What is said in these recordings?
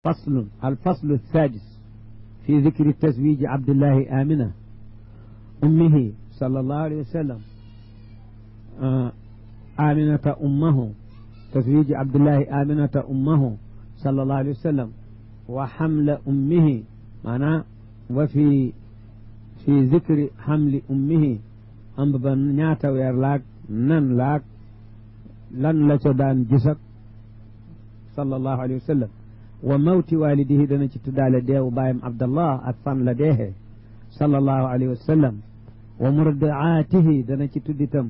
فصل الفصل السادس في ذكر تزويج عبد الله آمنة أمه صلى الله عليه وسلم آمنة أمه تزويج عبد الله آمنة أمه صلى الله عليه وسلم وحمل أمه معناه وفي ذكر حمل أمه أم بنياتا ويرلاك نن لاك لن لتدان جسك صلى الله عليه وسلم وموت والده دنا ci tuddaale deewu baayam Abdallah ak fan la deexee sallallahu alayhi wa sallam wa murdaatihi dana ci tudditam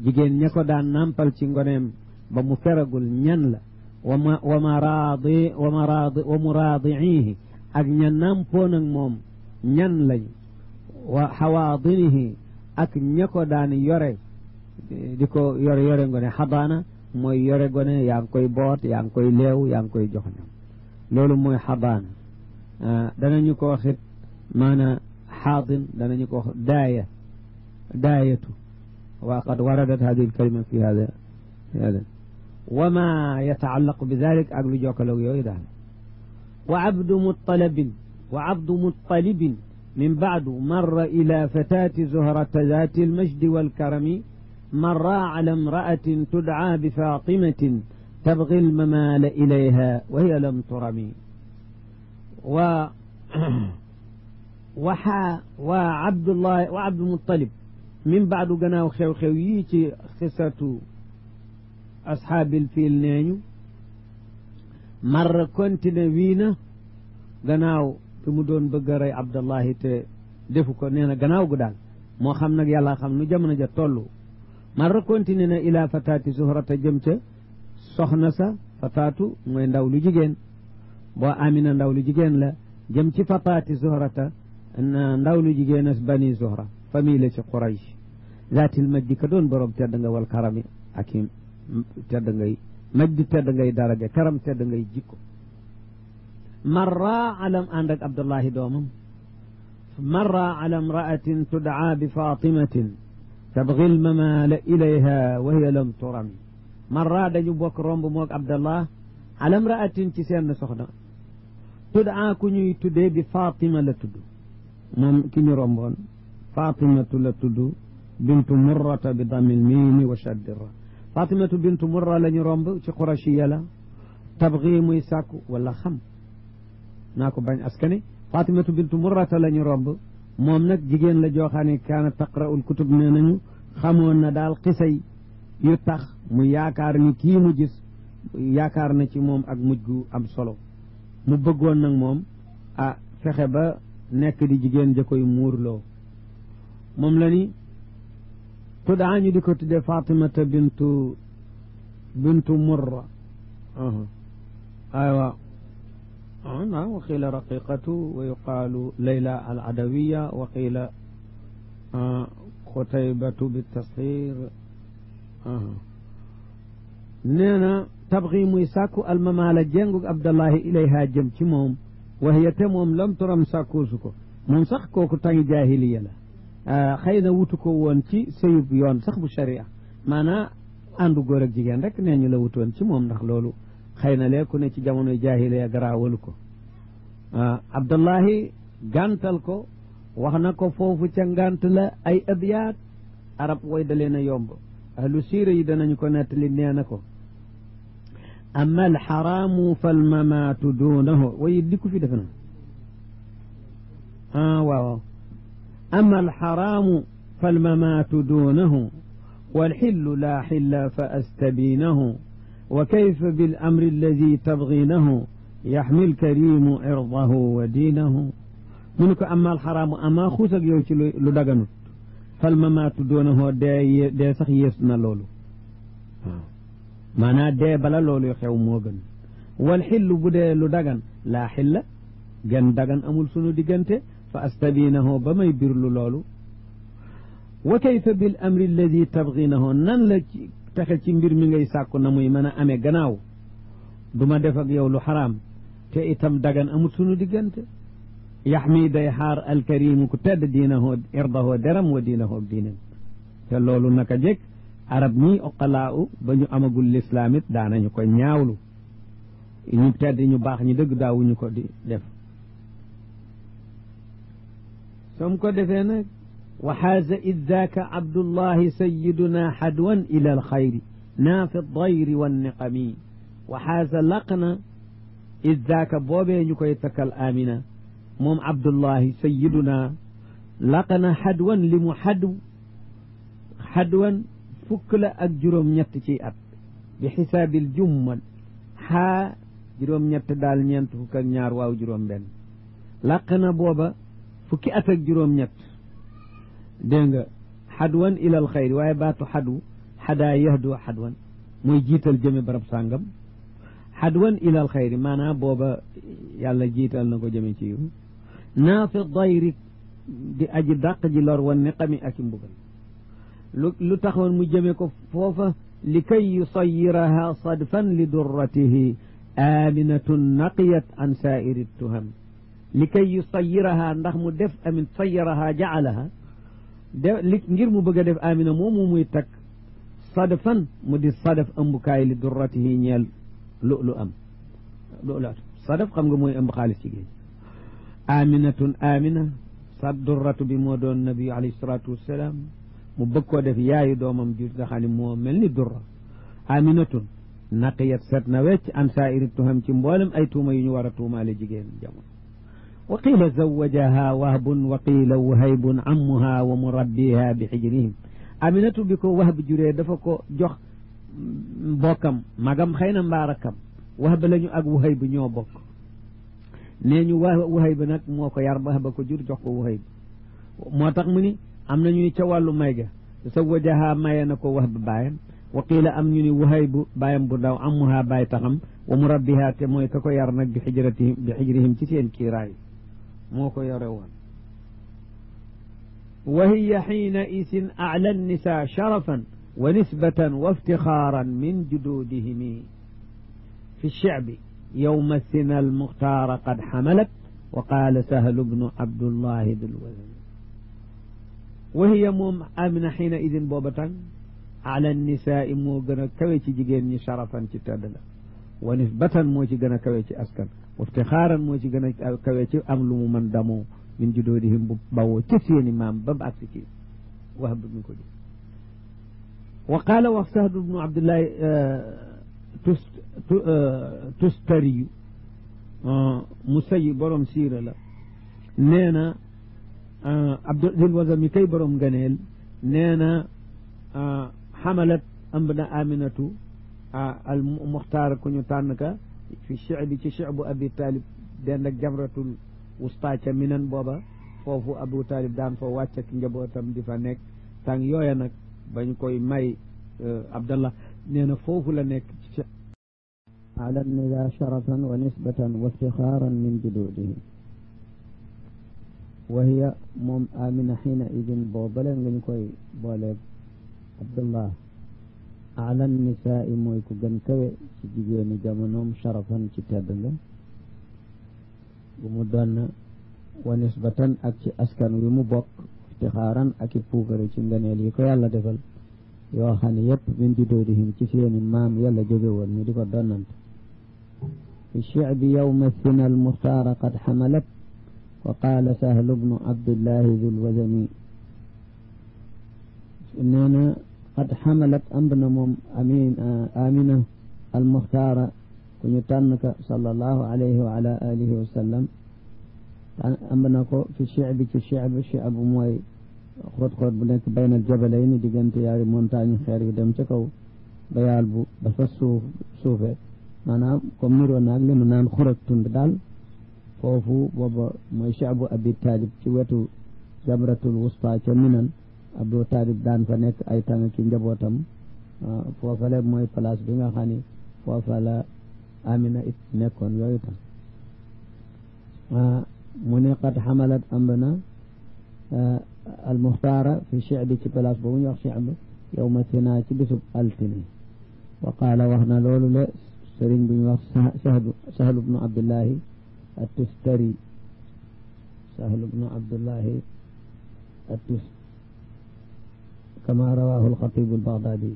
jigéen ña ko daan nampal ci ngoneem ba mu feragul ñan la wa muraadiihi ak ña nampoon ak moom ñan lañ wa xawaadinihi ak ña ko daan yore di ko yore ngone xadaana mooy yore gone yaa ngi koy boot yaa ngi koy leew yaa ngi koy jox ñam loolu mooy xadaana danañu ko waxit maana xaadin danañu ko wax daayatu wa qad waradat hadihi alkalima fi hada wa ma yataallaqu bi dalik ak lu jokkaloog yooyu daal wa abdu muttalibin min baadu marra ila fatati zuhrata zati almajdi walkarami marra ala imra'atin tud'a bi fatimatin تبغي الممال إليها وهي لم ترمي وعبد المطلب من بعد جناو خويتي قصة أصحاب الفيل نينو مرة كنت نبينا جناو تمدون بقري عبد الله تدفكو نينا جناو قدان مو خمنا يلا خمنا جمنا جتولو مرة كنت نينا إلى فتاة زهرة جمته soxna sa fataatu mooy ndaw lu jigéen boo amina ndaw lu jigéen la jëm ci fataati zuhrata ndaw lu jigéen as bani zuhra famille la ci quraysh zaatil majdi ka doon borom tedd nga wal karami ak i tedd ngay majdi tedd ngay daraja karam tedd ngay jikko marra alam ànd ak abdullahi doomam marra ala imra'atin tud'a bi fatimatin tabghi al-mamala ilayha wa hiya lam turami marra dañu bokk romb moog abdallah alam raatin ci seen soxna tuddaa ku ñuy tuddee bi fatima la tudd moom ki ñu romboon fatimatu la tudd bintu murrata bi damil miimi wa shaddira fatimatu bintu murra la ñu romb ci qurashiya la tabgi muy sàkku wala xam naa ko bañ askani fatimatu bintu murrata la ñu romb moom nag jigéen la jooxaane kaana taqra'ul kutub nee nañu xamoon na daal xisay yu tax mu yaakaar ni kii mu gis yaakaar na ci moom ak mujj gu am solo mu bëggoon nag moom fexe ba nekk di jigéen ja koy muurloo moom la ni tuddaa ñu di ko tuddee fatimata bintu murra aywa naam wa qiila raqiqatu wa yuqaalu layla al adawiya wa qiila xutaybatu bi tasxiir nee na tabxi muy sàkku almamaala jéngug abdallahi ilayha jëm ci moom waxiya te moom lam turam sàkkuusu ko moom sax kooku tangi jaahiliya la xëy na wutu ko woon ci sëyub yoon sax bu sharia maanaa àndu góor ak jigéen rek nee ñu la wutoon ci moom ndax loolu xëy na lee ku ne ci jamonoy jaahiliya garaawalu ko abdallahi gàntal ko wax na ko foofu ca ngànt la ay abyaat arab way da leen a yomb ahlu siira yi danañu ko nettali nee na ko amma alxaraamu falmamaatu duunahu way dikku fi defe na waaw amma alxaraamu falmamaatu duunahu walxillu laa xilla fa astabiinahu wa kayfa bil amri alladi tabgiinahu yaxmi alkarimu irdahu wa diinahu mu ne ko amma alxaraamu ama xuus ak yow ci lu daganut falmamaatu doonahoo dee sax yées na loolu waaw maanaa dee bala loolu xew moo gën wal xillu bu dee lu dagan laa xilla gen dagan amul sunu diggante fa astabinahu ba may birlu loolu wa kayfa bil amri alladi tabginahoo nan la ci texe ci mbir mi ngay sàkku na muy mën a amee gannaaw du ma def ak yow lu xaraam te itam dagan amul sunu diggante yaxmi day xaar alkarimu ku tedd diinahoo irdahoo deram wa diinahoo diinam te loolu naka jekk arab ñi oqalaa u ba ñu amagul lislaam it daanañu ko ñaawlu ñu tedd ñu baax ñi dëgg daawuñu ko di def som ko defee nag wa xaaza id daaka abdullahi sayiduna xadwan ila alxayri naafi dayri wanniqami wa xaaza laq na id daaka boobee ñu koy takkal amina moom abdullahi sayiduna laq na xadwan li mu xadwan fukk la ak juróom-ñett ci at bi xisaabil jummal xaa juróom-ñett daal ñeent fukk ak ñaar waaw juróom-benn laq na booba fukki at ak juróom-ñett dégg nga xadwan ilal xayri waaye baatu xadu xadaa yahdu xadwan mooy jiital jëme barab sàngam xadwan ilal xayri maanaam booba yàlla jiital na ko jëme ci yu naafi dayri di aji dàq ji lor wan niqami ak i mbugal lu taxoon mu jëme ko foofa li kay yusayiraha sadfan li durratihi aminatun naqiyat an saairi tuham li kay yusayiraha ndax mu def amin sayaraha jaalaha ngir mu bëgg a def amina moomu muy takk sadfan mu di sadaf ëmbukaay li durratihi ñeel lu am sadaf xam nga mooy ëmb xaalis ci géej aminatun amina sad durratu bi moo doon nabi alayhi salatu wassalaam mu bëgg koo def yaayu doomam ju nga xam ne moo mel ni durra aminatun naqiyat set na wecc an saa'iri tuham ci mboolem ay tuuma yu ñu war a tuumaale jigéen jamono wa qiila zawajaha wahbun wa qiila wahaybun ammuha wa murabbiha bi xijrihim aminatu bi ko wahb juree dafa ko jox mbokkam magam xëy na mbaarakam wahb lañu ak wahayb ñoo bokk nee ñu wahayb nag moo ko yar ba ko jur jox ko wahayb moo tax mu ni am na ñu ni ca wàllu may ga zawajaha maye na ko wahb baayam wa qiila am ñu ni wahayb baayam bu ndaw ammuha baay taxam wa murabbiha te mooy ka ko yar nag bi xijrihim ci seen kiiraay moo ko yore woon wa hiya xiina isin acla nisa sharafan wa nisbatan wa iftixaaran min jududihimi fi shicbi yowma sina almuxtaara qad xamalat wa qaala sahlu bnu abdullahi dulwazn wa hiya moom amina xiina idin booba tan ala nisaa moo gën a kawe ci jigéen ñi sharafan ci tedd la wa nisbatan moo ci gën a kawe ci askan wa iftixaaran moo ci gën a kawe ci am lu mu mën damoo min judoodihim bu bawoo ci seeni maam ba ba agsi ci Wahb mi ko di wa qaala wax Sahlu bnu Abdullahi Tustariyu Musayi borom siira la nee na Abdul Wazam mi kay borom ngëneel nee na xamalat ëmb na Aminatu al muxtaar ku ñu tànn ka fi shi'bi ci shi'bu Abi Talib dend ak jamratul wusta ca minan booba foofu Abu Talib daan fa wàcc ak njabootam di fa nekk tàng yooya nag bañ koy may Abdallah nee na foofu la nekk ci ala nida sharafan wa nisbatan wa iftixaaran min jududihi wa hiya moom Amina xiina idin boobale nga ñu koy booleeg Abdullah ala nisaa mooy ku gën kawe ci jigéenu jamonoom sharafan ci tedd nga bu mu doon wa nisbatan ak ci askan wi mu bokk iftixaaran ak i puukare ci ngëneel yi ko yàlla defal yoo xam ne yëpp min judoodihim ci seeni maam yàlla jóge woon ñu di ko donnante fi shi'bi yawma sina almuxtaara qad xamalat wa qaala Sahlu bnu Abdillahi dul wazani nee na qad xamalat ëmb na moom Amina almuxtaara ku ñu tànn ka sallallahu alayhi wa ala alihi wa sallam ëmb na ko fi shi'bi ci shi'bu mooy xóot-xóot bu nekk baynal jabalayni diggante yaari montagne xeer yu dem ca kaw bayaal bu dafa suufe maanaam comme niroo naag li mu naan xurat tund daal foofu booba mooy shi'bu Abi Talib ci wetu jabratul wusta ca minan Abu Talib daan fa nekk ay tàng ci njabootam foofale mooy place bi nga xam ne foofa la Amina it nekkoon yooyu tam mu ne qad xamalat ëmb na almuxtaara fi shi'bi ci place boobu ñu wax shi'b yawma sina ci bisub altine wa qaala wax na loolu le sëriñ bu ñu wax Sahlu bnu Abdullahi at-Tustari Sahlu bnu Abdullahi at-Tustari kama rawahu al-Xatiib al-Bagdaadi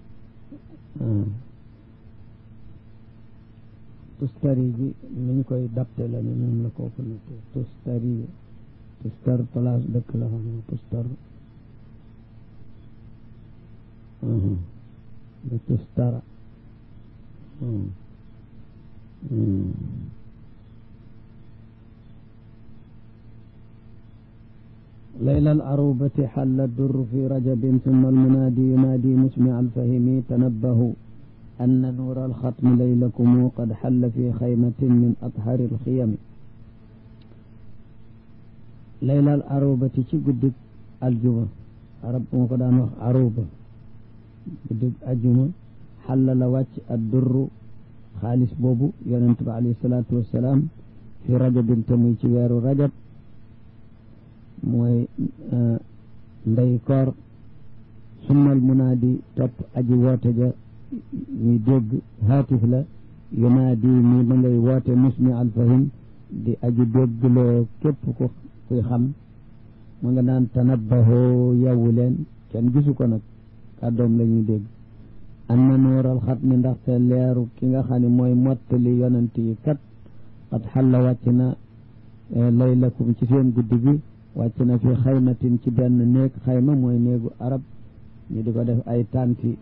tustari ji ni ñu koy dapte la ne moom la kooku nette tustari tustar place dëkk la xam ne tustar de tustara ليلة العروبة حل الدر في رجب ثم المنادي ينادي مسمع الفهم تنبهوا أن نور الختم ليلكم قد حل في خيمة من أطهر الخيم ليلة العروبة ci guddi aljuma arab moo ko daan wax aruba guddi aljuma xal la wàcc addurru xaalis boobu yonent bi alayhi salaatu wassalaam fi rajabin te muy ci weeru rajab mooy ndey koor summal munaadi topp aji woote ja ñuy dégg haatif la yunaadi mi ma ngay woote musmi alfahim di aji déggloo képp ku kuy xam ma nga naan tanabbahoo yawwu leen kenn gisu ko nag kàddoom la ñuy dégg an na nuural xatmi ndaxte leeru ki nga xam ne mooy mottali yonent yi kat xat xalla wàcc na laylakum ci seen guddi gi wàcc na fi xaymatin ci benn néeg xayma mooy néegu arab ñu di ko def ay tanti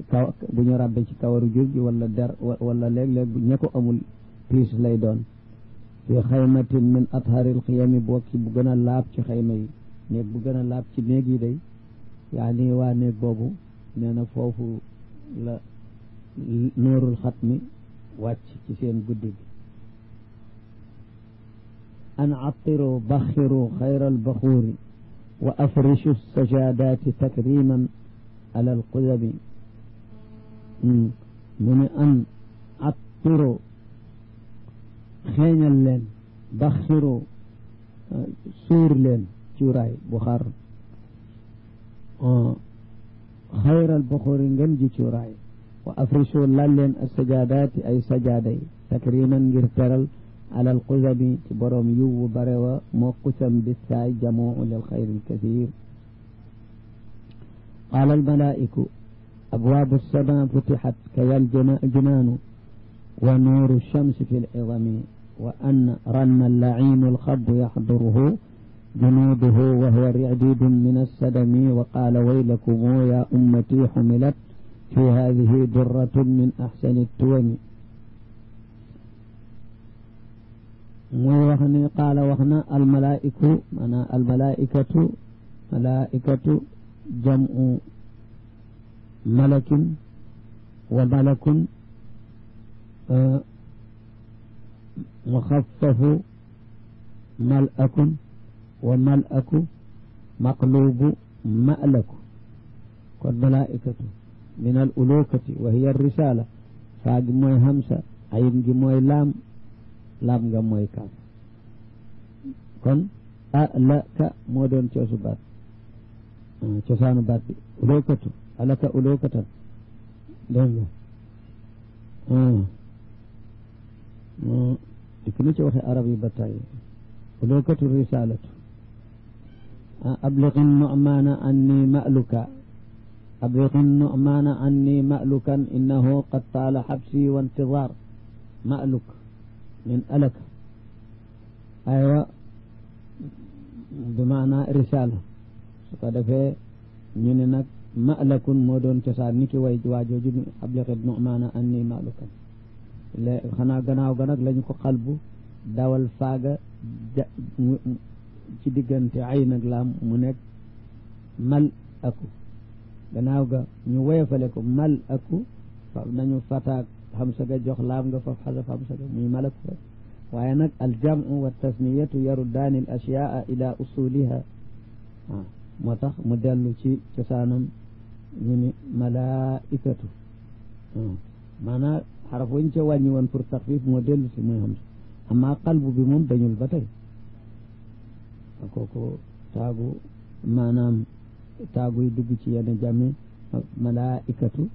kaw bu ñu ràbbe ci kawaru jur gi wala der wala léeg-léeg bu ña ko amul piis lay doon fi xaymatin min atharil xiyami bokki bu gën a laab ci xayma yi néeg bu gën a laab ci néeg yi day yaani waa néeg boobu nee na foofu la nuurul xatmi wàcc ci seen guddi gi an attiru baxiru xayra albaxuuri wa afrishu sajadaati takriman ala alqudami mu ne an attiru xeeñal leen baxiru suur leen cuuraay buxaar xayra albaxuuri ngeen ji cuuraay wa afrishu lal leen asajadaati ay sajaaday takriman ngir teral على القزم بروم يو بروا موقسم بالساي جموع للخير الكثير قال الملائكة أبواب السماء فتحت كي الجنان ونور الشمس في العظم وأن رن اللعين الخب يحضره جنوده وهو رعديد من السدم وقال ويلكم يا أمتي حملت في هذه درة من أحسن التوم mooy wax ni qaala wax na almalaiku maanaam almalaikatu malaikatu jamu malakin wa malakun muxaffafu malakun wa malaku maqlubu malaku kon malaikatu min al ulukati wa hiya risala faa gi mooy hamsa ayin gi mooy laam laam nga mooy kaaf kon alaka moo doon coosu baat cosaanu baat bi ulokatu alaka ulokatan dégg nga dikk na ci waxe arab yi ba tàyyi ulokatu risalatu abliqi nu'mana anni ma'luka abliqi nu'mana anni ma'lukan innahu qad taala xabsi wa intidar ma'luk من ألك أيوة بمعنى رسالة فقد في نينك مألك مودون تسانيك ويجواجو جن أبلغ النعمان أني مألك لا خنا غناو غنك لنكو قلبو داول فاغا ci diggante ay nag laam mu nekk mal aku gannaaw ga ñu woyofale ko mal aku fa nañu fataak xamsa ga jox laam nga faf xasaf xamsa ga muy malaku rek waaye nag aljamu wa tasniyatu yaruddaani al ashyaa ila usuliha moo tax mu dellu ci cosaanam ñu ni malaikatu maanaam xaraf wañ ca wàññi woon pour taxfif moo dellu si muy xamsa amma qalbu bi moom dañul ba tey kooku taagu maanaam taaguy dugg ci yenn jàmme malaikatu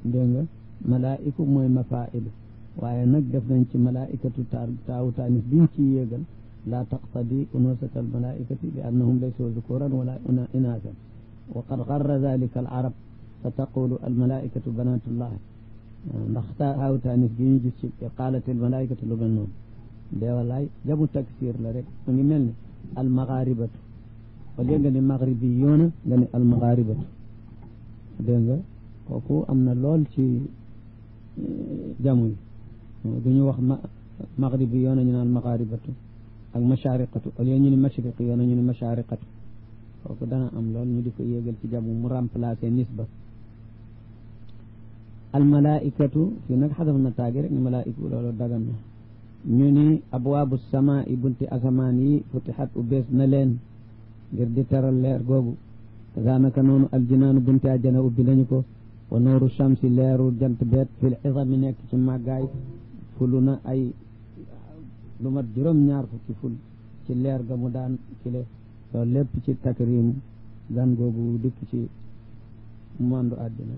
dégg nga malaiku mooy mafailu waaye nag def nañ ci malaikatu taawu taanis biñ ci yéegal la taqtadi unusata al malaikati li annahum laysu zukuran wala inasan wa qad garra dhalika al arab fa taqulu al malaikatu banatullah ndax xaaw taanif gi ñu gis ci qaalatil malaikatu lu mel noonu de wallaay jamu taksir la rek mu ngi mel ni almagaribatu wala nga ne maghribi yoona nga ne almagaribatu dégg nga kooku am na lool ci jamu yi du ñu wax maghribi yoona ñu naan magaribatu ak mashariqatu wala ñu ne mashriqi yoona ñu ne mashariqatu kooku dana am lool ñu di ko yéegal ci jamu mu remplacer nisba almalaikatu fii nag xadaf na taagi rek ni malaiku loolu dagan na ñu ni abwaabu samaa i bunti asamaan yi futixat ubbees na leen ngir di teral leer googu kazaanaka noonu aljinaanu bunti àjjana ubbi lañu ko wa nooru shamsi leeru jant beet fil izami nekk ci màggaay fulu na ay lu mat juróom-ñaar fukki ful ci leer ga mu daan kile loolu lépp ci takrim gan googu dikk ci mondu àddina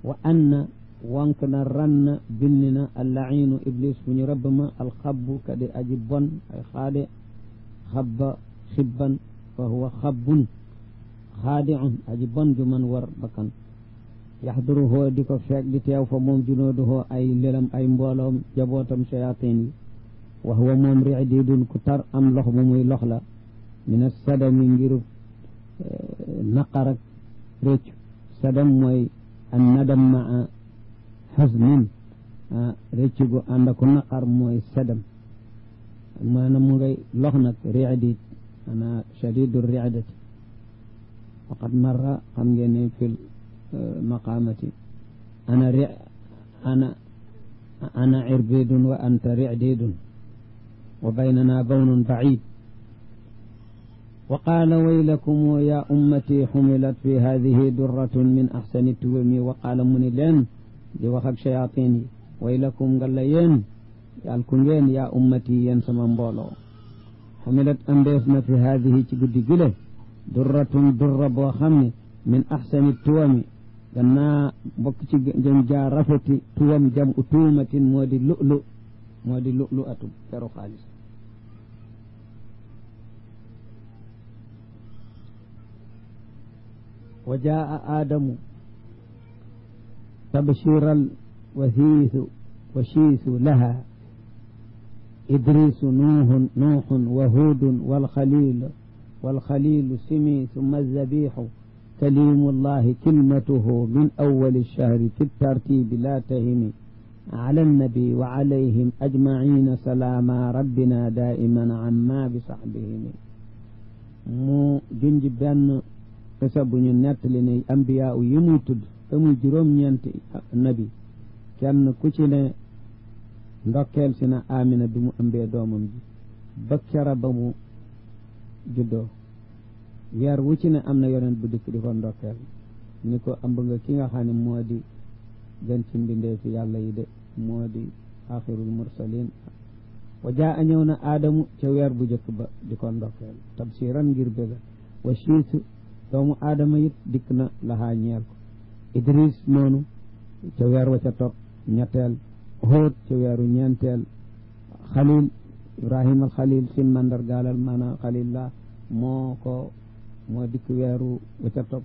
wa anna wank na ranna binni na allainu iblis bu ñu rëbb ma alxabbu kadi aji bon ay xaade xabba xibban fa huwa xabbun xaadiun aji bon ju man war bakkan yaxduruhoo di ko feeg di teew fa moom junooduhoo ay lelam ay mbooloom jabootam shayatin yi wa huwa moom riididun ku tar am lox bu muy lox la min assadami ngiru naqar ak réccu sadam mooy an nadam maa xasnin réccu gu ànd ak naqar mooy sadam maanaam mu ngay lox nag riidid ana shadidu riidati waqad marra xam ngeen ne fil maqamati ana irbidun wa anta riididun wa baynana bawnun baid wa qaala waylakum ya ummati xumilat fi hadihi durratun min axsani tuwami wa qaala mu ni leen di wax ak shayatin yi waylakum nga la yéen yàl ku ngeen ya ummati yéen sama mbooloo xumilat ambees na fi hadihi ci guddi gile durratun durra boo xam ne min axsani tuwami gannaa bokk ci jëm jaa rafeti tuwam jam u tuumatin moo di lu'lu atum peru xaalis wa jaa aadamu tabshira washiisu laha idrisu nuuxun wa huudun والخليل سمي ثم الذبيح كليم الله كلمته من أول الشهر في الترتيب لا تهم على النبي وعليهم أجمعين سلام ربنا دائما عما بصحبهم mu junj benn xisa bu ñu nettali ne ambiya yi muy tudd te muy juróom-ñeenti nabi kenn ku ci ne ndokkeel si na Amina bi mu ëmbee doomam ji bakkara ba mu juddoo weer wu ci ne am na yonent bu dikk di ko ndokkeel ni ko ëmb nga ki nga xam ne moo di gën ci mbindee fi yàlla yi de moo di axirul mursalin wa jaa ñëw na aadamu ca weer bu jëkk ba di ko ndokkeel tabsiran ngir bégal wa shiisu doomu aadama it dikk na laxaa ñeel ko idris noonu ca weer wa ca topp ñetteel Hóot ca weeru ñeenteel xalil ibrahima al xalil sin mandargaalal maanaam xalil la moo dikk weeru wa ca topp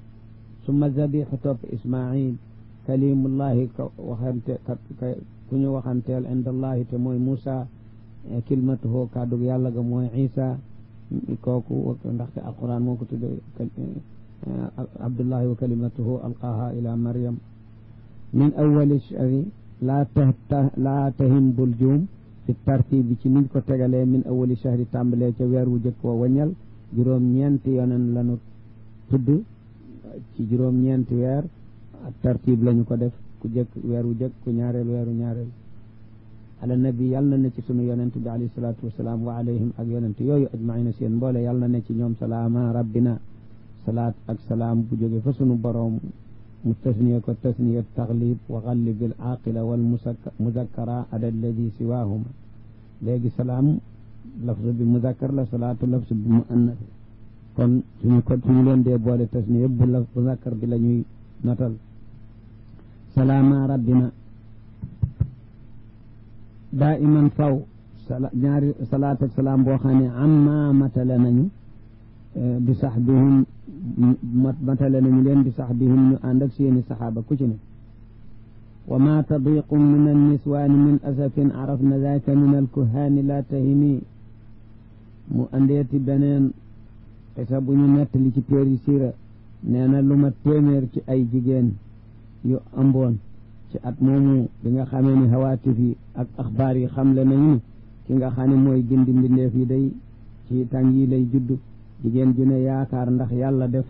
summa zabixu topp ismail kalimullahi ku ñu waxanteel indallahi te mooy Muusa kilmatuhu kàddug yàlla ga mooy Isa kooku ndaxte alquran moo ko tudde abdullahi wa kalimatuhu alqaaha ila maryam min awali shari laa tahim bul juum fi tartib bi ci niñ ko tegalee min awali shahri tàmbalee ca weer wu jëkk wa waññal juróom-ñeenti yonen lanu tudd ci juróom-ñeenti weer ak tartib lañu ko def ku jëkk weer wu jëkk ku ñaareel weeru ñaareel ala nabi yàlla na ne ci sunu yonent bi alayhi salaatu wasalaam wa alayhim ak yonent yooyu ajmaina seen mboole yàlla na ne ci ñoom salaama rabbina salaat ak salaam bu jóge fa sunu boroom mu tasniya ko tasniya taglib wa gallibil aqila wal muzakkara ada alladi siwahuma léegi salaam lafz bi muzakkar la salaatu lafz bi muannas kon suñu leen dee boole tasniya bu lafz muzakkar bi la ñuy notal salaama rabbina daiman faw ñaari salaat ak salaam boo xam ne amma matala nañu bi saxbihim matale nañu leen bi saxbihim ñu ànd ak seeni saxaaba ku ci ne wa ma tadiqu min anniswaani min asafin arafna daaka min alkuhaani la tahimi mu andeeti beneen xisa bu ñu nettali ci téeri siira nee na lu ma téeméer ci ay jigéen yu ëmboon ci at moomu bi nga xamee ni hawaatif yi ak axbaar yi xamle nañu ki nga xam ne mooy gindi mbindeef yi day ci tàng yi lay judd jigéen ju ne yaakaar ndax yàlla def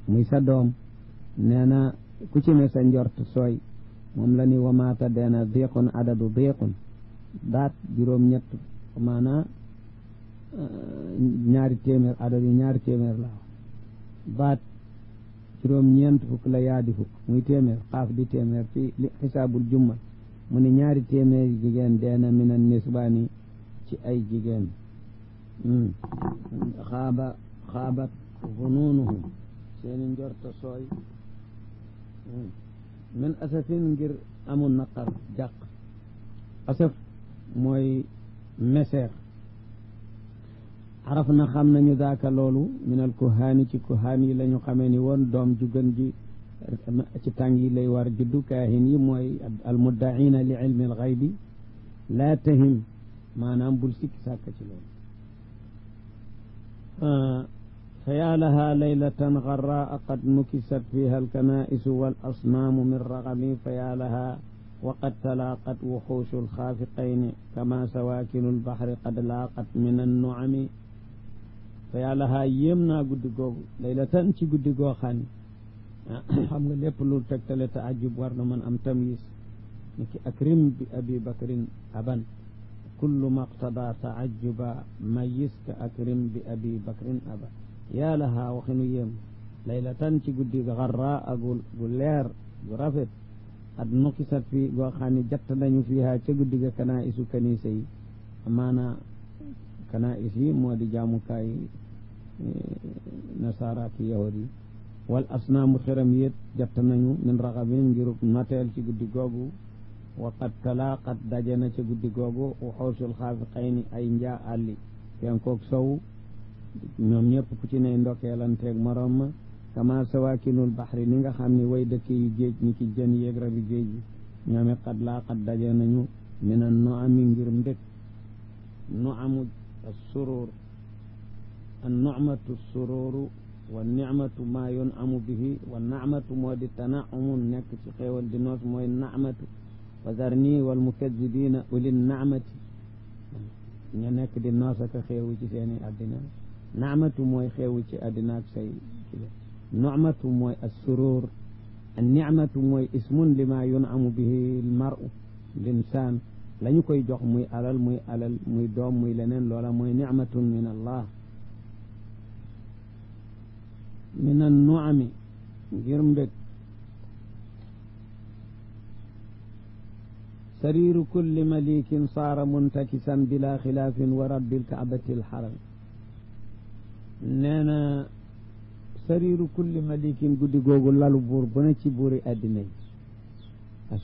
muy sa doom nee na ku ci ne sa njort sooy moom la ni wamaata deena diqun adadu diqun daat juróom-ñett maanaa ñaari téeméer adadu ñaari téeméer la baat juróom-ñeent fukk la yaa di fukk muy téeméer xaaf di téeméer ci li xisaabul jummal mu ni ñaari téeméer jigéen deena minan nisbaani ci ay jigéen xaabat funuunuhum seeni njorta sooy min asafin ngir amul naqar jàq asaf mooy meseer xaraf na xam nañu daaka loolu min al kuhaani ci kuhaan yi la ñu xamee ni woon doom ju gën ji ci tàng yi lay war juddu kaahin yi mooy al muddaina li ilmi al xaybi laa tahim maanaam bul sikki sàkk ci loolu fa yaa lahaa laylatan garraa qad nukisat fiha alkanaisu wal asnaamu min ragami fa yaa lahaa waqad talaaqat wuxuushu alxaafiqayni kama sawaakinu albahri qad laaqat min annuami fa yaa lahaa yéem naa guddi googu laylatan ci guddi goo xam ne xam nga lépp lu tegtale taajub war na mën am tamyiz niki akrim bi abi bakrin aban kullu maqtada taajuba mayis ka akrim bi abi bakrin aba yaa lahaa waxinu yéem laylatan ci guddi garraa agul gu leer gu rafet ad nukisat fii goo xam ne jatt nañu fiiha ca guddi ga kanaa isu kanisa yi amaana kanaa is yi moo di jaamukaay nasaara ki yahud yi wal asnaamu xiram yét jatt nañu min raxabin ngirub noteel ci guddi googu wa qad talaaqat daje na ca guddi googu waxoosul xaafiqayni ay njaa àlli penkook sow ñoom ñëpp ku ci ne ndokkeelanteeg morom ma kama sawaakinul baxri ni nga xam ne way dëkk yi géej ni ki jën yéeg rabi géej yi ñoom it qad laaqat daje nañu mina nuami ngir mbég nuamu surur an nu'matu sururu wa nicmatu maa yunamu bihi wa nacmatu moo di tanaumun nekk ci xéewal di noos mooy nacmatu wa zarni wal mukazibina uli nacmati ña nekk di noos ak xéewu ci seeni àddina nacmatu mooy xéewu ci àddina ak say nu'matu mooy assurur an nicmatu mooy ismun lima yunamu bihi almaru linsaan la ñu koy jox muy alal muy doom muy leneen loola mooy nicmatun min allah min annuami ngir mbég sariiru kulli malikin saara muntakisan bila xilaafin wa rabbil kaabati alxaram nee na sariiru kulli malikin guddi googu lalu buur bu ne ci buuri addina yi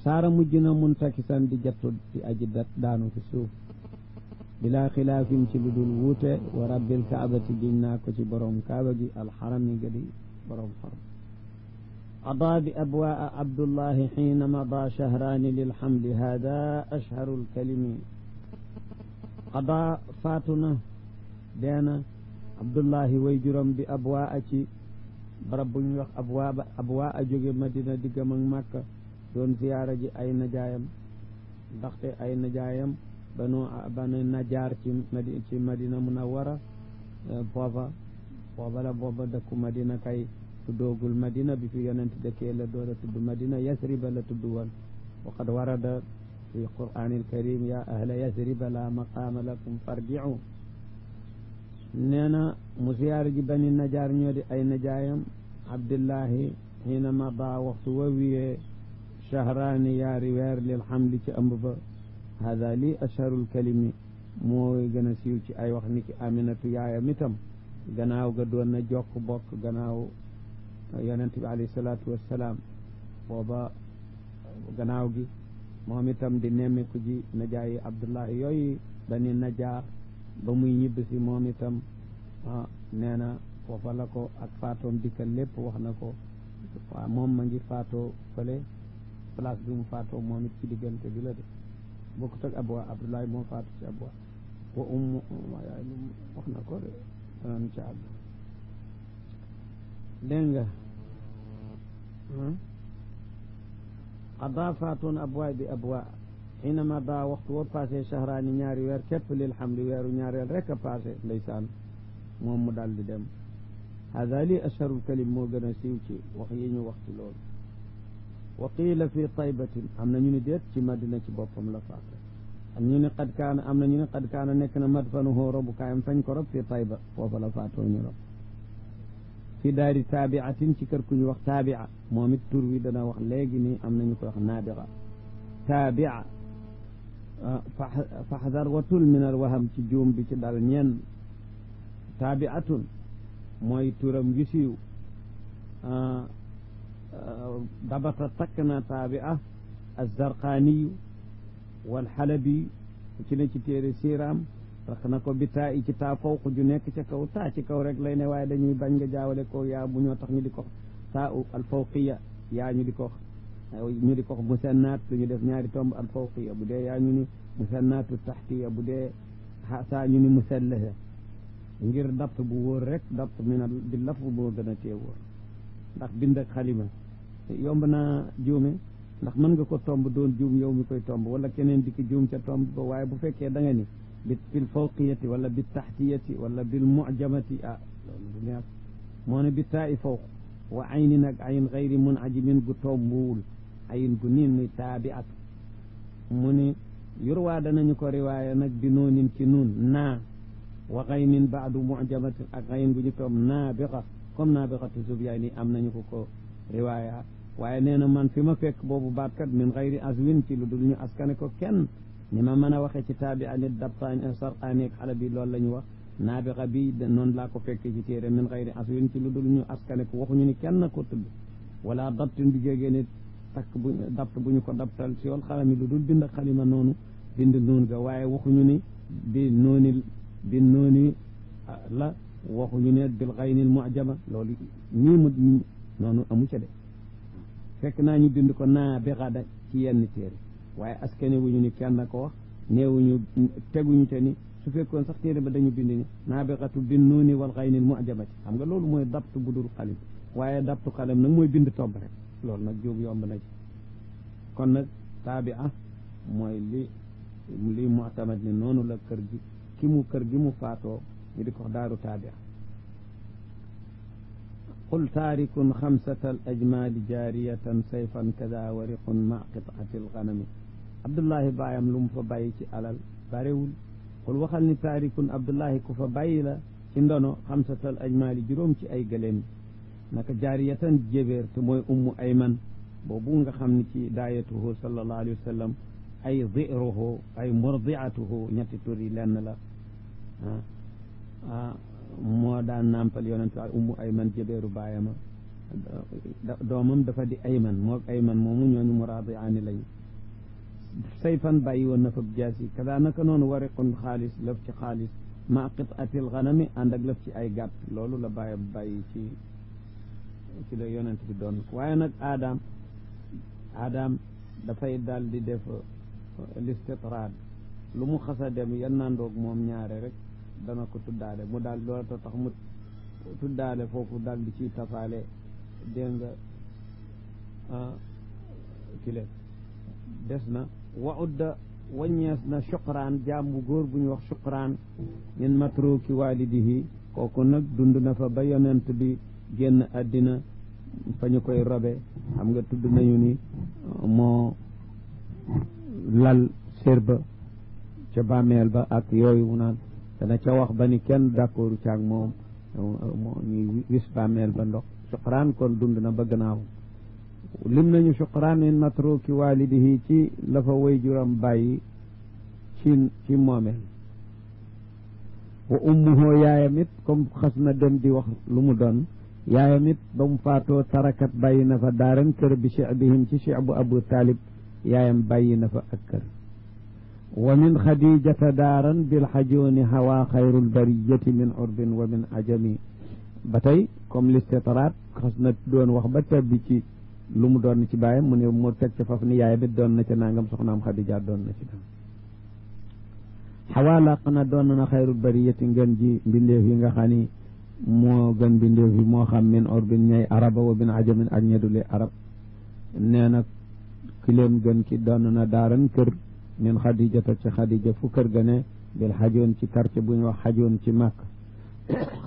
saara mujj na muntakisan di jattu di aji daanu fi suuf bila xilaafin ci lu dul wuute wa rabbil kaabati giñ naa ko ci borom kaaba gi alxaram yi ga di borom xaram qadaa bi abwaa abdullahi xiina madaa shahraani lilxamli hada ashharu lkalimi qadaa faatu na deena abdullahi way juróom bi abwaa ci barab bu ñuy wax abwaa jóge madina diggam ak màkka doon ziyaara ji ay najaayam ndaxte ay najaayam banu najaar ci madina munawwara foofa la booba dëkku madina kay tuddoogul madina bi fi yonent dëkkee la door a tudd madina yasriba la tudd woon wa qad warada fi qur'aanil karim ya ahla yasriba la maqaama lakum farji'u nee na mu ziyaara ji bani najaar ñoo di ay najaayam abdullahi xiina mada waxtu wa wiyee shahraani yaari weer lil xamli ci ëmb ba hada lii asharul kalimi mooy gën a siiw ci ay wax ni ki aminatu yaayam itam gannaaw ga doon na jokk bokk gannaaw yonent bi alayhi salaatu wassalaam booba gannaaw gi moom itam di nemmeeku ji najaayi abdullahi yooyu bani najaar ba muy ñibbisi moom itam nee na foofa la ko ak faatoom dikkal lépp wax na ko waaw moom ma ngi faatoo fële place bi mu faatoo moom it ci diggante bi la de bokkut ak Abwa Abdoulaye moo faatu ci Abwa wa yaay wax na ko de danañ ci àgg dégg nga qada faatoon Abwa bi Abwa xiinama daa waxtu wa passé shahraani ñaari weer képp lil hamli weeru ñaareel rek a passé ndeysaan moom mu daal di dem hada li asharul kalim moo gën a siiw ci wax yi ñu wax ci loolu wa qiila fi taybatin am na ñu ni déet ci madina ci boppam la faatu am ñu ne qad kaana am na ñu ne qad kaana nekk na madfanuhu robukaayam fañ ko rob fi tayba foofa la faatoo ñu rob fi daari taabiatin ci kër ku ñu wax taabia moom it tur wi dana wax léegi ni am nañu ko wax naabiga taabia faxdar watul min al waham ci juum bi ci dal ñenn taabiatun mooy turam wi siiw dabata takk na taabia alzarqaaniyu walxalabi ci ne ci téere siiraam rax na ko bi taa i ci taa fawq ju nekk ca kaw taa ci kaw rek lay ne waaye dañuy bañ nga jaawale ko yaa bu ñoo tax ñu di ko taa u alfawqiya yaa ñu di ko musannaat lu ñu def ñaari tomb alfawqiya bu dee yaa ñu ni musannaatu taxtiya bu dee saa ñu ni musallaha ngir dapt bu wóor rek dapt min bi laf boo gën a tee wóor ndax bind ak xalima yomb naa juume ndax mën nga ko tomb doon juum yow mi koy tomb wala keneen di ko juum ca tomb ba waaye bu fekkee da nga ni bil fawqiyati wala bi taxtiyati wala bil mujamati loolu du neex moo ne bi taa i fawq wa ayni nag ayn xayri munajimin gu tombuwul ayin gu niin muy taabiat mu ni yurwaa danañu ko riwaaya nag bi noonin ci nuun naa wa xaynin baadu mujamatin ak xayin gu ñu tomb naabiqa comme naabiqatu subyaani am nañu ko riwaaya waaye nee na man fi ma fekk boobu baatkat min xayri aswin ci lu dul ñu askane ko kenn ni ma mën a waxee ci taabi anit dabtaani sarqaani ak xala bi loolu la ñu wax naabiqa bi noonu laa ko fekkee ci téere min xayri aswin ci lu dul ñu askane ko waxuñu ni kenn ko tudd wala dabtin bi jógee ni takk bu dabt bu ñu ko dabtal si yoon xalami lu dul bind xalima noonu bind nuun ga waaye waxuñu ni bi nooni la waxuñu ne bil xaynil mujama loolu nii mu noonu amu ca de fekk naa ñu bind ko naabiqa da ci yenn téere waaye askane wuñu ni kenn ko wax neewuñu teguñu te ni su fekkoon sax téere ba dañu bind ni naabiqatu bin nuuni wal xaynil mujamati xam nga loolu mooy dabt bu dul xalim waaye dabtu xalam nag mooy bind tomb rek loolu nag jóob yomb na ci kon nag taabia mooy li mu'tamad ni noonu la kër gi mu faatoo ñu di ko daaru taabia qul taarikun xamsata al ajmaali jaariyatan sayfan kada wariqun ma qit'ati al ganami abdullahi baayam lu mu fa bàyyi ci alal barewul qul waxal ni taarikun abdullahi ku fa bàyyi la ci ndono xamsata al ajmaali juróom ci ay gëléem naka jaariyatan jébéer te mooy ummu ayman boobu nga xam ne ci daayatuhu sallallahu alayhi wa sallam ay ziruhu ay murdiatuhu ñetti tur yi lenn la moo daan nàmpal yonent ak ummu ayman jébéeru baayama doomam dafa di ayman moo ayman moomu ñooñu muraadiaani lañu sayfan bàyyi woon na fa jaasi kada naka noonu wariqun xaalis lëf ci xaalis ma qit'atil ganami ànd ak lëf ci ay gàtt loolu la bàyyi ci la yonent bi doon waaye nag aadam dafay daal di def listitraad lu mu xasa dem yan nandoog moom ñaare rek dana ko tuddaale mu daal loola tax mu tuddaale foofu daal di ciy tafaale dégg nga kile des na wa udda waññees na suqraan jaam bu góor bu ñu wax suqraan min matruki walidihi kooku nag dund na fa ba yonent bi génn àddina fa ñu koy robe xam nga tudd nañu ni moo lal sérba ca bàmmeel ba ak yooyu mu naan dana ca wax ba ni kenn d'accord caag moom ñuy wis bàmmeel ba ndox suqraan kon dund na ba gannaaw lim nañu suqraan min matruki walidihi ci la fa way juram bàyyi ci moomeel wa ummuhu yaayam it comme xas na dem di wax lu mu doon yaayam it ba mu faatoo tarakat bàyyi na fa daaran kër bi shi'bihim ci shi'bu abu talib yaayam bàyyi na fa ak kër wa min xadijata daaran bil xajooni hawa xayrul bariyati min urbin wa min ajami ba tey comme listitraat xas na doon wax ba tabbi ci lu mu doon ci baayam mu ne mu teg ca faf ni yaay bi doon na ca nangam soxnaam Xadija doon na ci dam xawaa laq na doon na xayrul bariyati ngën ji mbindeef yi nga xam ni moo gën mbindeef yi moo xam min orbin ñay araba wa bin ajamin ak ñedule arab nee na ki leen gën ki doon na daaran kër min Xadijata ci Xadija fu kër ga ne bil xajoon ci quartier bu ñu wax xajoon ci màkk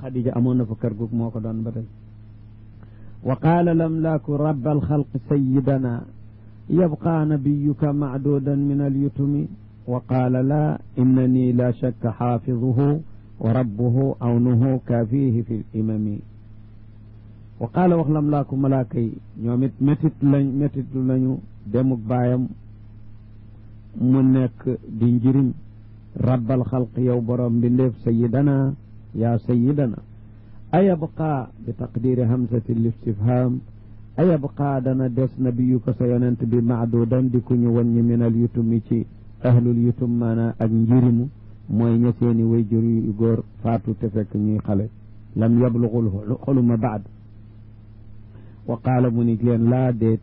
Xadija amoon na fa kër gu moo ko doon ba tey wa qaala lamlaaku rabba alxalqi sayidana yabqa nabiyuka macduudan min alyutumi wa qaala laa innani la shakka xaafiduhu wa rabbuhu awnuhu kaafiihi fi limami wa qaala wax lamlaaku malaaka yi ñoom it métit lañu demuk baayam mu nekk di njëriñ rabbal xalq yow borom mbindeef sayidana yaa sayidana ayabqa bi taqdiri hamsati listifham ayabqa dana des nabiyuka sa yonent bi maadudan di ku ñu wàññi minal yutumi ci ahlul yutum maana ak njirimu mooy ña seeni way jur yu góor faatu te fekk ñuy xale lam yablugul xuluma baad wa qaala mu ni leen laa déet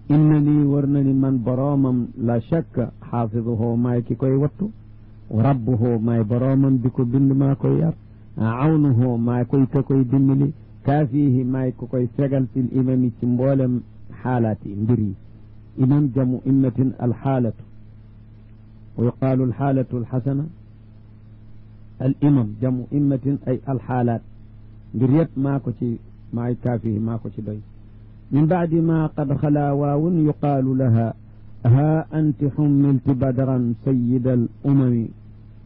inna nii war na ni man boroomam la shakka xaafiduhu maay ki koy wattu rabbuhu maay boroomam bi ko bind maa koy yar awnuhu maay koy ka koy dimbali kaafiihi maay ko koy fegal fil imami ci mboolem xaalaat yi mbir yi imam jamu immatin alxaalatu wa yuqaalu alxaalatu alxasana al imam jamu immatin ay alxaalaat mbir yëpp maa ko ci maay kaafiihi maa ko ci doy min baadi ma qad xalaa waawun yuqaalu laha haa anti xummilti badran sayida al umami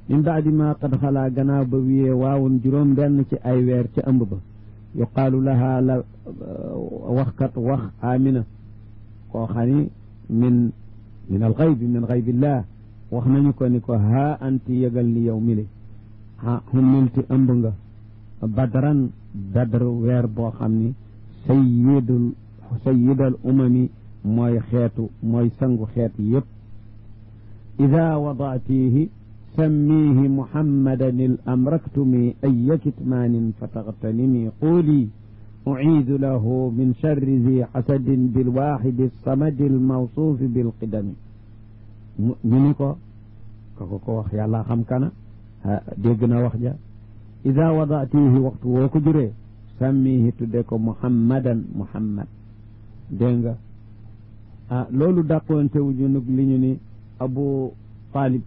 min baadi ma qad xalaa gannaaw ba wiyee waawun juróom benn ci ay weer ca ëmb ba yuqaalu laha la waxkat wax amina koo xam ni min alxaybi min xaybillah wax nañu ko ni ko haa anti yëgal ni yow mile xummilti ëmb nga badran badr weer boo xam ni sayidal umami mooy xeetu mooy sangu xeet yëpp ida wadaatihi sammihi muhammadan il amraktumi aya kitmaanin fa taxtanimi quuli uciidu lahu min charri zi xasadin bilwaxidi alsamadi almawsuufi bilqidami ñu ni ko ko wax yàlla xam kana dégg na wax ja ida wadaatihi waxtu woo ko juree sammihi tudde ko muhammadan muhammad dégg nga loolu dàqoonte wuñu nag li ñu ni abu talib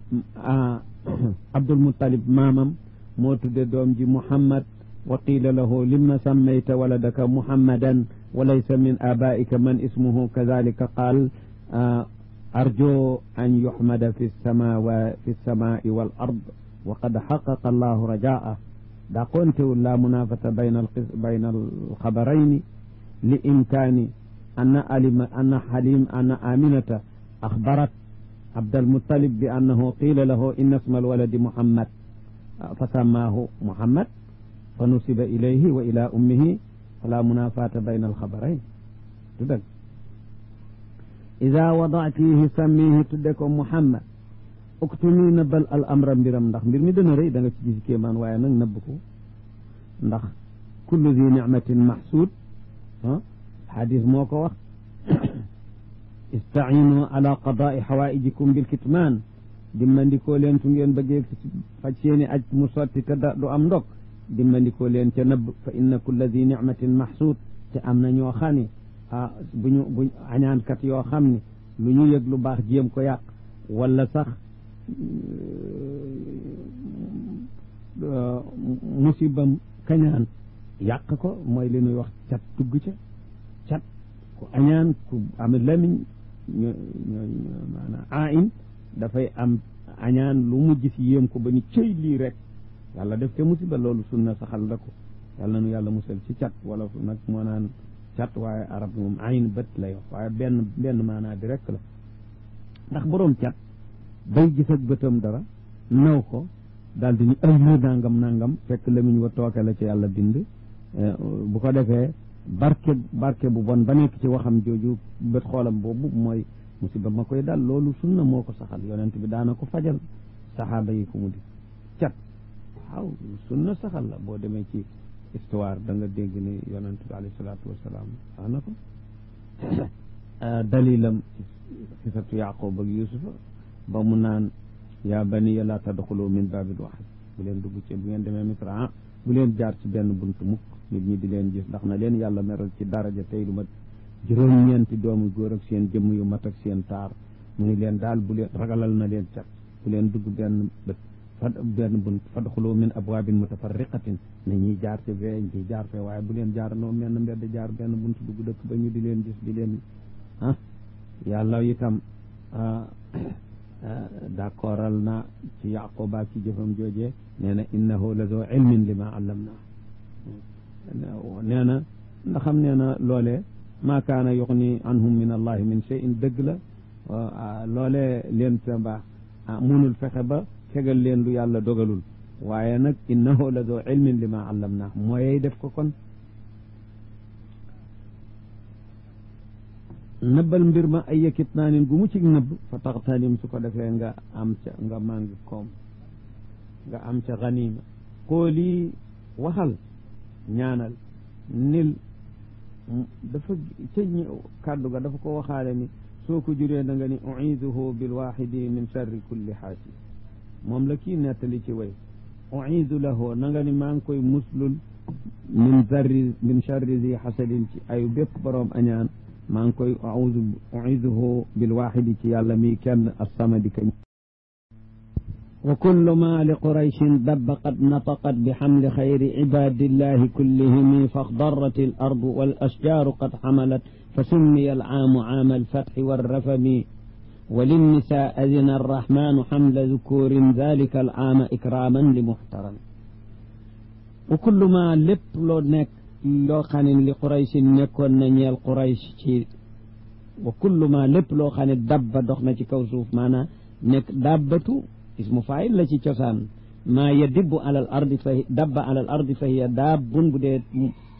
abdul muttalib maamam moo tudde doom ji muhammad wa qiila lahu limma sammayta waladaka muhammadan wa laysa min abaika man ismuhu kadalika qaal arju an yuhmada fi lsamai wal ard wa qad xaqaqa allahu rajaa dàqoontewul la munafata bayna alxabarayni li imkaani anna aminata axbarat abdalmutalib bi annahu qiila lahu inna isma alwaladi muhammad fa sammaahu muhammad fa nusiba ilayhi wa ila ummihi fala munafata bayna alxabarayn du dëgg ida wadatihi sammihi tudde ko muhammad uktumi nëbbal al amra mbiram ndax mbir mi dana rëy da nga ci gis kéemaan waaye nag nëbb ko ndax kullu zi nicmatin maxsuud xadis moo ko wax istaciinu ala qadaai xawaa'ijikum bilkitmaan dimmandikoo leen su ngeen bëggee faj seeni aj mu sotti te du am ndog dimmandikoo leen ca nëbb fa inna kulla zi nicmatin maxsuud te am na ñoo xam ne buñ añaankat yoo xam ne lu ñu yëg lu baax jéem ko yàq wala sax musibam kañaan yàq ko mooy li ñuy wax cat tugg ca cat ku añaan ku am lamiñ maanaam ain dafay am añaan lu mu gis yéem ko ba ni cëy lii rek yàlla def ca musiba loolu sunna saxal la ko yàlla nu yàlla musal ci cat wala nag moo naan cat waaye arab moom ayn bët lay wax waaye benn maanaa bi rek la ndax boroom cat day gis ak bëtam dara naw ko daal di ni ay nangam nangam fekk lamiñ wa tooke la ci yàlla bind bu ko defee barke bu bon ba nekk ci waxam jooju bët xoolam boobu mooy musiba ma koy dal loolu sunna moo ko saxal yonent bi daana ko fajal saxaaba yi ko mu di cat waaw sunna saxal la boo demee ci histoire da nga dégg ni yonent bi alayhi salaatu wasalaam wax na ko dalilam xisatu yaqub ak yusufa ba mu naan yaa baniya laa tadxulu min baabin waahid bu leen dugg ci bu ngeen demee misra bu leen jaar ci benn buntu mukk nit ñi di leen gis ndax na leen yàlla meral ci daraja tey lu mat juróom-ñeenti doomu góor ak seen jëmm yu mat ak seen taar mu ni leen daal bu leen ragalal na leen cat bu leen dugg benn bët benn bunt fadxulu min abwaabin mutafarriqatin ne ñiy jaar ci fee ñiy jaar fee waaye bu leen jaar noo menn mbedd jaar benn bunt dugg dëkk ba ñu di leen gis di leen yàlla itam d'accordal na ci yaquba ci jëfam joojee nee na innahu la zoo ilmin li ma allamna nee na ndaxam nee na loolee maa kaana yuxni anhum min allahi min shay'in dëgg la loolee leen sa baax munul fexe ba fegal leen lu yàlla dogalul waaye nag innahu la zoo ilmin li ma allamna mooy def ko kon nëbbal mbir ma ay yëkkit naa nin gu mu ci nëbb fa taxtanim su ko defee nga am ca nga màngi koom nga am ca ganima xoolii waxal ñaanal nil dafa ca kàddu ga dafa ko waxaale ni soo ko juree da nga ni uiduhu bilwaxidi min charri kulli xaasi moom la kii nettali ci way uidu lahu na nga ni maa ngi koy muslul min charri zi xasadin ci ayu bépp boroom añaan maa ngi koy uiduhu bilwaxidi ci yàlla mi kenn assamadi kañ wa kullu ma li qurayshin dabba qad nataqat bi xamli xayri cibaadillahi kullihimi faxdarat al ardu wal ashjaaru qad xamalat fa summiya alcaamu caama alfatxi walrafami wa linnisaa adina arrahmanu xamla dukuurin dalika alcaama ikraaman li muxtaram wa kullu ma lépp loo nekk loo xam ne li qurayshin nekkoon na ñeel quraysh ci wa kullu ma lépp loo xam ne dabba dox na ci kaw suuf maanaam nekk dabbatu ismu faayil la ci cosaan maa yadibbu alal ardi fa dabba alal ardi fa hiya dabbun bu dee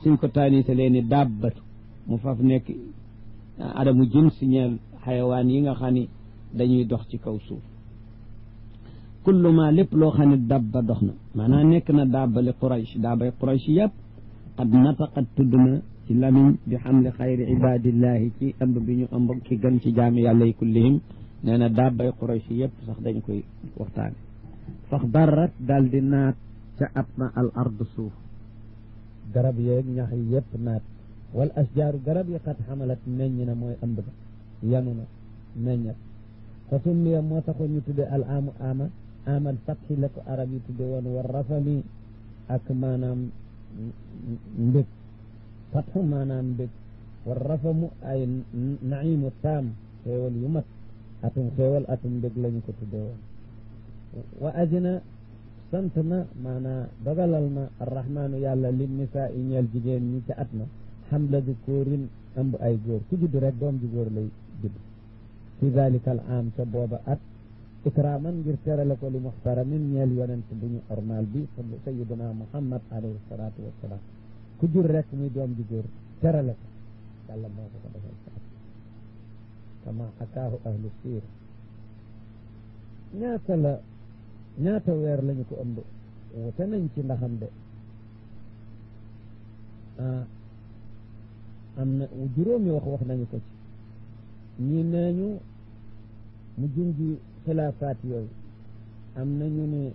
suñ ko taanisalee ni dabbatu mu faf nekk adamu jins ñeel xayawaan yi nga xam ne dañuy dox ci kaw suuf kullu ma lépp loo xam ne dabba dox na maanaam nekk na dabba li quraysh dabbay quraysh yëpp qad nataqat tudd na ci lamiñ bi xamli xayri ibadillahi ci ëmb bi ñu ëmb ki gën ci jaami yàlla yi kullihim nee na dabbay quraysh yëpp sax dañ koy waxtaane fax darrat daal di naat ca at na al ard suuf garab yeeg ñax yi yëpp naat wal asjaaru garab yi xat xamalat meññ na mooy ëmb ba yanu na meññat fa summiya moo taxoon ñu tudde al amu ama amal fatxi la ko arab yi tudde woon war rafami ak maanaam mbég fatxu maanaam mbég war rafamu ay naimu taam xéewal yu mat atum xéewal atum mbég lañu ko tudde woon wa adina sant na maanaa dogalal na arrahmaanu yàlla li nisaa i ñeel jigéen ñi ca at na xamla dukuurin ëmb ay góor ku judd rek doom ji góor lay judd fi dalika al aam ca booba at ikraaman ngir terale ko li muxtaramin ñeel yonent bu ñu ormal bi sayiduna muhammad alayhi salaatu wassalaam ku jur rek muy doom ji góor terale ko yàlla moo ko ko defal sa at kama xakaahu ahlu siir ñaata weer lañu ko ëmb wute nañ ci ndaxam de am na juróomi wax nañu ko ci ñii neeñu mu junji xilaafaat yooyu am nañu ne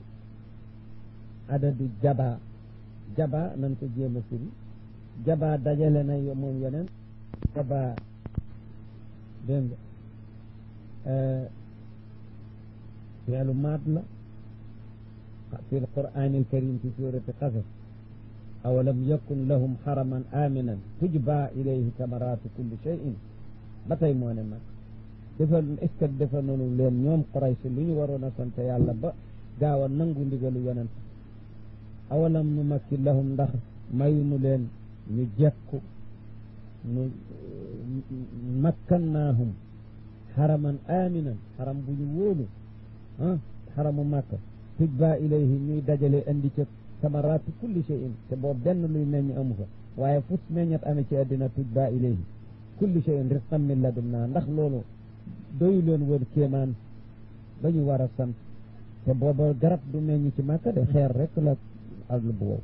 adadu jaba nañ ko jéem a firi jaba dajale na moom yeneen jaba dégg nga fi'lu maat la fi alqur'aan alkarim fi surati qasas awalam yakun lahum xaraman aminan tujba ilayhi kamaratu kulli shay'in ba tey moo ne mag defal est ce que defal noonu leen ñoom Quraysh lu ñu waroon a sant yàlla ba gaaw a nangu ndigalu yonent awalam nu makkin lahum ndax mayunu leen ñu jekku nu makkannaahum xaraman aminan xaram bu ñu wóolu xaramu Makka tujba ilayhi ñuy dajale andi ca samaraatu kulli shay'in te boobu benn luy meññ amu fa waaye fus meññat amee ci àddina tujba ilayhi kulli shay'in rizqan min ladunna ndax loolu doyu leen woon kéemaan ba ñu war a sant te booba garab du meññ ci Makka de xeer rek la àll bu wow